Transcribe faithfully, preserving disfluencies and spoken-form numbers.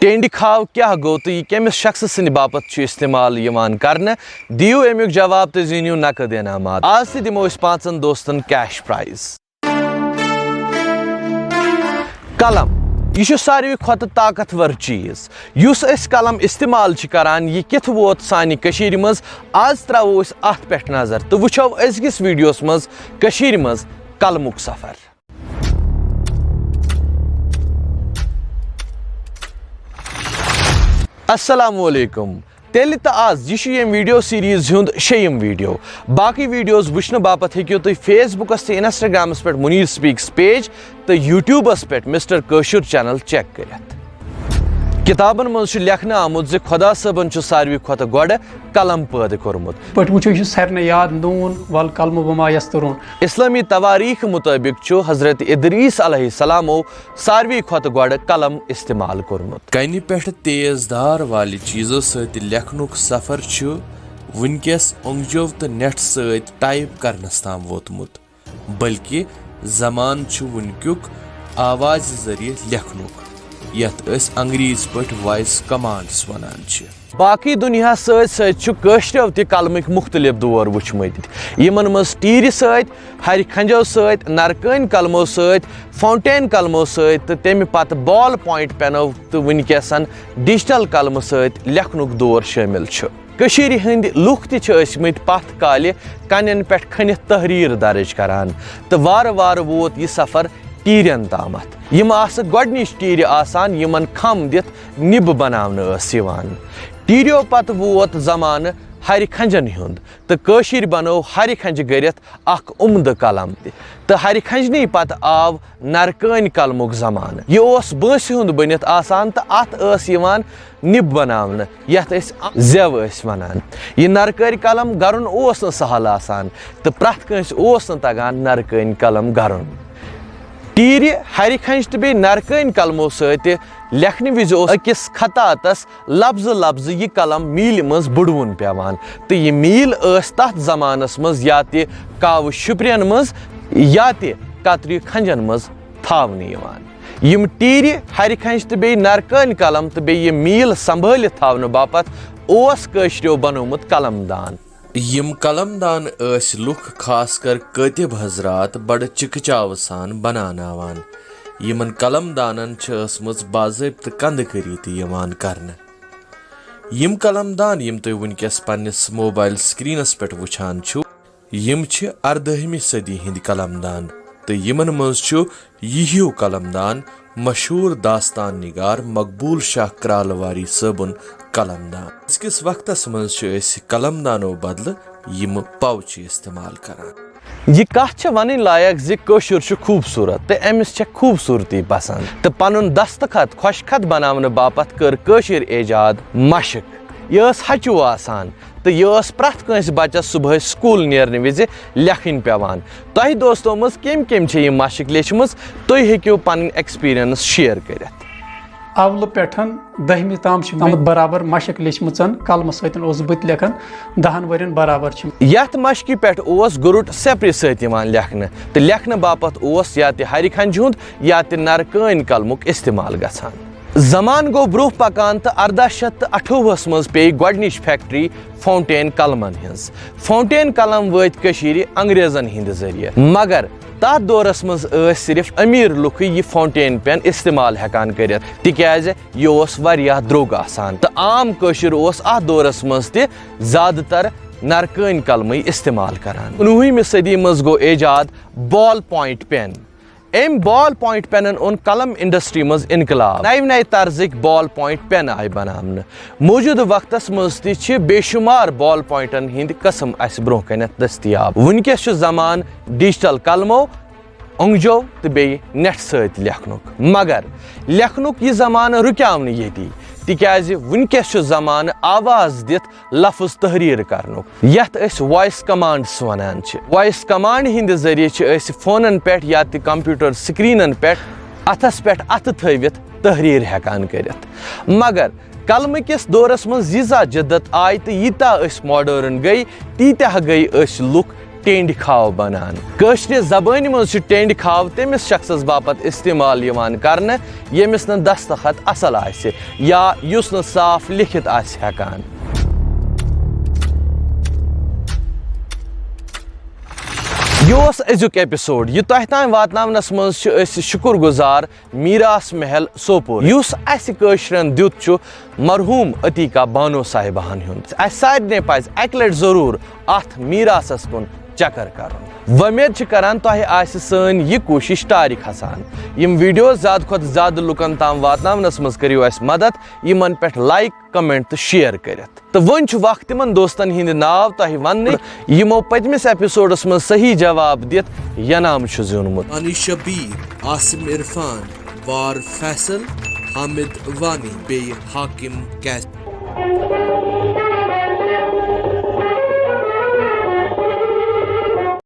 ٹینڈِ کھاو کیٛاہ گوٚو تہٕ یہِ کٔمِس شخصہٕ سٕنٛدِ باپتھ چھُ استعمال یِوان کرنہٕ؟ دِیِو اَمیُک جواب تہٕ زیٖنِو نقد انعامات۔ آز تہِ دِمو أسۍ پانٛژن دوستن cash prize۔ قلم، یہِ چھُ ساروی کھۄتہٕ طاقتور چیٖز۔ یُس أسۍ قلم استعمال چھِ کران، یہِ کِتھ ووت سانہِ کٔشیٖرِ منٛز؟ آز ترٛاوو أسۍ اَتھ پٮ۪ٹھ نظر تہٕ وٕچھو أزکِس ویٖڈیوَس منٛز کٔشیٖرِ منٛز قلمُک سفر۔ السلام علیکم۔ تیٚلہِ تہٕ آز، یہِ چھُ ییٚمہِ ویٖڈیو سیریٖز ہُنٛد شیٚیِم ویٖڈیو۔ باقٕے ویٖڈیوز وٕچھنہٕ باپتھ ہیٚکِو تُہۍ Facebookس تہٕ Instagramس پٮ۪ٹھ منیٖر speaks page تہٕ YouTubeس پٮ۪ٹھ مسٹر کٲشُر channel check کٔرِتھ۔ کِتابن منٛز چھُ لیکھنہٕ آمُت زِ خۄدا صٲبن چھُ ساروی کھۄتہٕ گۄڈٕ قلم پٲدٕ کوٚرمُت۔ پٲٹھۍ وٕچھو، یہِ چھُ سارنٕے یاد، نوٗن ول قلمہٕ بہٕ ما یستہٕ روٚن۔ اسلٲمی تواریٖخ مُطٲبِق چھُ حضرت ادریس علیہ السلامو ساروی کھۄتہٕ گۄڈٕ قلم استعمال کوٚرمُت۔ کنہِ پٮ۪ٹھ تیز دھار والہِ چیٖزو سۭتۍ لیکھنُک سفر چھُ وُنکیٚس اونٛگجو تہٕ نٮ۪ٹ سۭتۍ ٹائپ کرنس تام ووتمُت، بلکہِ زمان چھُ وُنکیُک آوازِ ذٔریعہٕ لیکھنُک، یتھ أسۍ انگریزی پٲٹھۍ voice commands ونان چھِ۔ باقٕے دُنیاہس سۭتۍ سۭتۍ چھُ کٲشرٮ۪و تہِ قلمٕکۍ مُختٔلِف دور وُچھمٕتۍ، یِمن منٛز ٹیٖرِ سۭتۍ، ہرِ کھنجو سۭتۍ، نرکٲنۍ قلمو سۭتۍ، فاؤنٹین قلمو سۭتۍ تہٕ تمہِ پتہٕ ball point پینو تہٕ وُنکیسن ڈیجیٹل قلمہٕ سۭتۍ لیکھنُک دور شٲمِل چھُ۔ کٔشیٖرِ ہٕنٛدۍ لُکھ تہِ چھِ ٲسمٕتۍ پتھ کالہِ کنٮ۪ن پٮ۪ٹھ کھٔنِتھ تحریر درٕج کران تہٕ وارٕ وارٕ ووت یہِ سفر ٹیٖرٮ۪ن تامتھ۔ یِم آسہٕ گۄڈٕنِچ ٹیٖرِ آسان، یِمن خم دِتھ نِب بناونہٕ ٲس یِوان۔ ٹیٖرٮ۪و پتہٕ ووت زمانہٕ ہرِ کھنجن ہُنٛد تہٕ کٲشِرۍ بنوو ہرِ کھنجہِ گٔرِتھ اکھ عمدٕ قلم تہِ۔ تہٕ ہرِ کھنجنٕے پتہٕ آو نرکٲنۍ قلمُک زمانہٕ۔ یہِ اوس بٲنسہِ ہُنٛد بٔنِتھ آسان تہٕ اتھ ٲس یِوان نِب بناونہٕ، یتھ أسۍ زٮ۪و ٲسۍ ونان۔ یہِ نرکٲرۍ قلم گرُن اوس نہٕ سہل آسان تہٕ پرٛٮ۪تھ کٲنٛسہِ اوس نہٕ تگان نرکٲنۍ قلم گرُن۔ ٹیٖرِ، ہرِ کھنٛجہِ تہٕ بیٚیہِ نرکٲنۍ قلمو سۭتۍ لیکھنہٕ وِزِ اوس أکِس خطاطس لفظہٕ لفظہٕ یہِ قلم میٖلہِ منٛز بُڑوُن پٮ۪وان، تہٕ یہِ میٖل ٲس تتھ زمانس منٛز یا تہِ کاوٕ شُپرٮ۪ن منٛز یا تہِ کترِ کھنٛجن منٛز تھاونہٕ یِوان۔ یِم ٹیٖرِ، ہرِ کھنٛجہِ تہٕ بیٚیہِ نرکٲنۍ قلم تہٕ بیٚیہِ یہِ میٖل سنبھٲلِتھ تھاونہٕ باپتھ اوس کٲشرٮ۪و بنوومُت قلم دان۔ یِم قلم دان ٲسۍ لُکھ، خاص کر کٲتِب حضرات، بڑٕ چِکہٕ چاوٕ سان بناوناوان۔ یِمن قلم دانن چھِ ٲسمٕژ باضٲبطہٕ کندٕ کٲری تہِ یِوان کرنہٕ۔ یِم قلم دان، یِم تُہۍ وٕنکیٚس پننِس موبایل سکرینس پٮ۪ٹھ وٕچھان چھِو، یِم چھِ اردٲہمہِ صدی ہٕنٛدۍ قلم دان تہٕ یِمن منٛز چھُ یہِ ہیوٗ قلم دان مشہوٗر داستان نگار مقبول شاہ کرالہٕ واری صٲبُن قلم دان۔ أزکِس وقتس منٛز چھِ أسۍ قلم دانو بدلہٕ یِم pouch استعمال کران۔ یہِ کتھ چھِ ونٕنۍ لایق زِ کٲشُر چھُ خوٗبصوٗرت تہٕ أمِس چھےٚ خوٗبصوٗرتی پسنٛد، تہٕ پنُن دستخط خۄش خط بناونہٕ باپتھ کٔر کٲشِر ایجاد مشق۔ یہِ ٲس ہچوٗ آسان تہٕ یہِ ٲس پرٛٮ۪تھ کٲنٛسہِ بچس صُبحٲے سکوٗل نیرنہٕ وِزِ لیکھٕنۍ پٮ۪وان۔ تۄہہِ دوستو منٛز کٔمۍ کٔمۍ چھےٚ یہِ مشق لیچھمٕژ، تُہۍ ہیٚکِو پنٕنۍ experience share کٔرِتھ۔ اولہٕ پٮ۪ٹھ دٔہمہِ تام چھِ مےٚ برابر مشق لیچھمٕژ، قلمہٕ سۭتۍ اوسُس بہٕ تہِ لیکھان، دَہَن ؤرِین برابر چھِ۔ یتھ مشقہِ پٮ۪ٹھ اوس گُرُٹ سپرِ سۭتۍ یِوان لیکھنہٕ، تہٕ لیکھنہٕ باپتھ اوس یا تہِ ہرِ کھنجہِ ہُنٛد یا تہِ نرکٲنۍ قلمُک استعمال گژھان۔ زمانہٕ گوٚو برٛونٛہہ پکان تہٕ ارداہ شیٚتھ تہٕ اَٹھووُہس منٛز پیٚیہِ گۄڈٕنِچ factory فاؤنٹین قلمن ہٕنٛز۔ فاؤنٹین قلم وٲتۍ کٔشیٖرِ انگریزن ہٕنٛدِ ذٔریعہٕ، مگر تتھ دورس منٛز ٲسۍ صرف أمیٖر لُکٕے یہِ فاؤنٹین پین استعمال ہٮ۪کان کٔرِتھ، تِکیازِ یہِ اوس واریاہ درٛوگ آسان تہٕ عام کٲشُر اوس اتھ دورس منٛز تہِ زیادٕ تر نرکٲنۍ قلمٕے استعمال کران۔ کُنوُہمہِ صدی منٛز گوٚو ایجاد ball point pen۔ أمۍ ball point پینن اوٚن قلم industry منٛز انقلاب۔ نوِ نوِ طرزٕکۍ ball point pen آیہِ بناونہٕ۔ موجودٕ وقتس منٛز تہِ چھِ بے شمار ball pointن ہٕنٛدۍ قٕسم اسہِ برٛونٛہہ کنٮ۪تھ دٔستیاب۔ وُنکیٚس چھُ زمانہٕ ڈیجیٹل قلمو، اونٛگجو تہٕ بیٚیہِ نٮ۪ٹہٕ سۭتۍ لیکھنُک۔ مگر لیکھنُک یہِ زمانہٕ رُکیو نہٕ ییٚتی، تِکیازِ وُنکیٚس چھُ زمانہٕ آواز دِتھ لفظ تحریر کرنُک، یتھ أسۍ voice commands ونان چھِ۔ Voice command ہٕنٛدِ ذٔریعہٕ چھِ أسۍ فونن پٮ۪ٹھ یا تہِ computer screenن پٮ۪ٹھ اتھس پٮ۪ٹھ اتھٕ تھٲوِتھ تحریر ہٮ۪کان کٔرِتھ۔ مگر قلمہٕ کِس دورس منٛز ییٖژاہ جدت آیہِ تہٕ ییٖتاہ أسۍ modern گٔے، تیٖتیاہ گٔے أسۍ لُکھ ٹینڈ کھاو بنان۔ کٲشرِ زبٲنہِ منٛز چھُ ٹینڈ کھاو تٔمِس شخصس باپتھ استعمال یِوان کرنہٕ ییٚمِس نہٕ دستخط اصل آسہِ یا یُس نہٕ صاف لیکھِتھ آسہِ ہٮ۪کان۔ یہِ اوس أزیُک ایپیسوڈ۔ یہِ تۄہہِ تام واتناونس منٛز چھِ أسۍ شُکر گُزار میراث محل سوپور، یُس اسہِ کٲشرٮ۪ن دیُت چھُ مرحوم عتیقہ بانو صاحبہن ہُنٛد۔ اسہِ سارنٕے پزِ اکہِ لٹہِ ضروٗر اتھ میراثس کُن چکر کرُن۔ وۄمید چھِ کران تۄہہِ آسہِ سٲنۍ یہِ کوٗشش ٹارِ کھسان۔ یِم ویڈیوز زیادٕ کھۄتہٕ زیادٕ لُکن تام واتناونس منٛز کٔرِو اسہِ مدد، یِمن پٮ۪ٹھ لائک، کمنٹ تہٕ شیئر کٔرِتھ۔ تہٕ وۄنۍ چھُ وقت تِمن دوستن ہٕنٛدِ ناو تۄہہِ وننٕکۍ، یِمو پٔتمِس ایپیسوڈس منٛز صحیح جواب دِتھ ینام چھُ زیوٗنمُت۔ دانش شبیر، عاصم عرفان، وار فیصل، حامد وانی، بیٚیہِ حاکم کیس۔